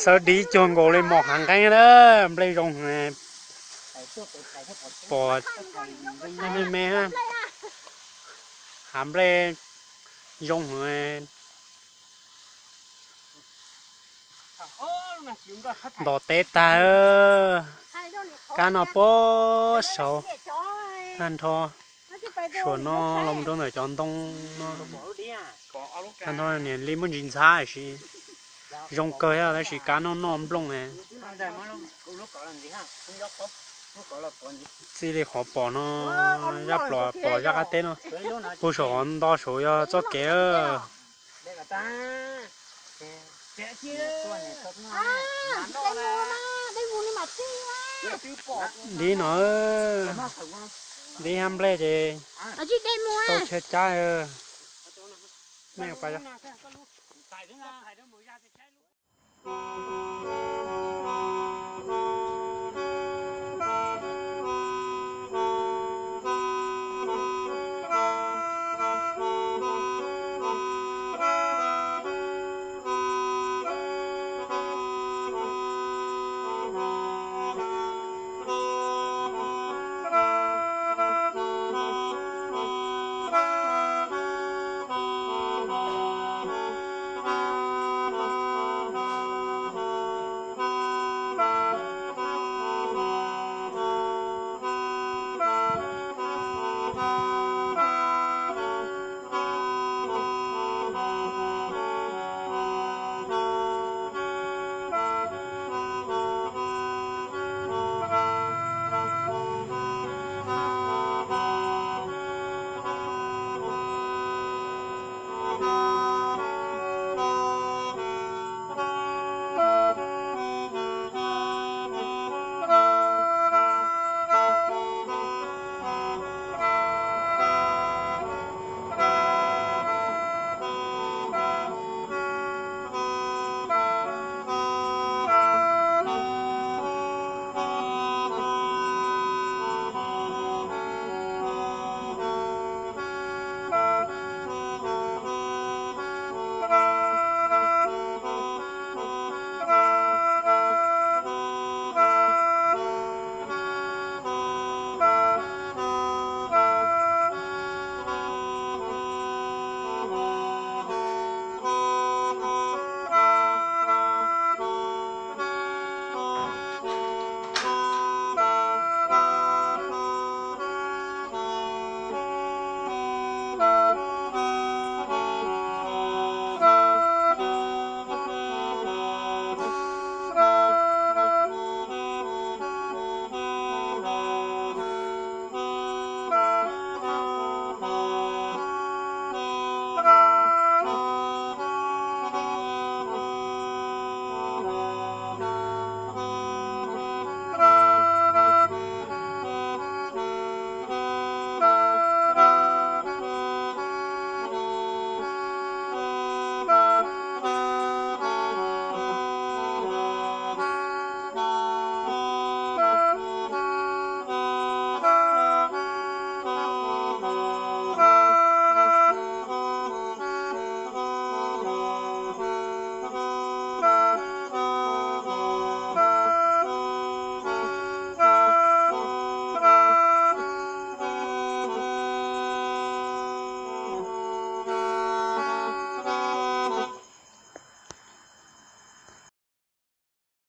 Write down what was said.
Sawv dib cuag nkaus li mos hav nqeeb na, nplej zoo heev. Pom me me, hav nplej zoo heev. Ntos teb tag, kab no puag saud tag nrho. Suav no los rau ntawm cov ntoo no tag nrho, niam li muaj ntsis ntxhab sis zoo kawg thiab, tab sis kab noj noj nplooj ne. Txij li qhov pom no, zaj pom zaj qab teb no, puag saum nto saud yog txoj kev. Dib no, dib hab nplej ces tau chaw cab.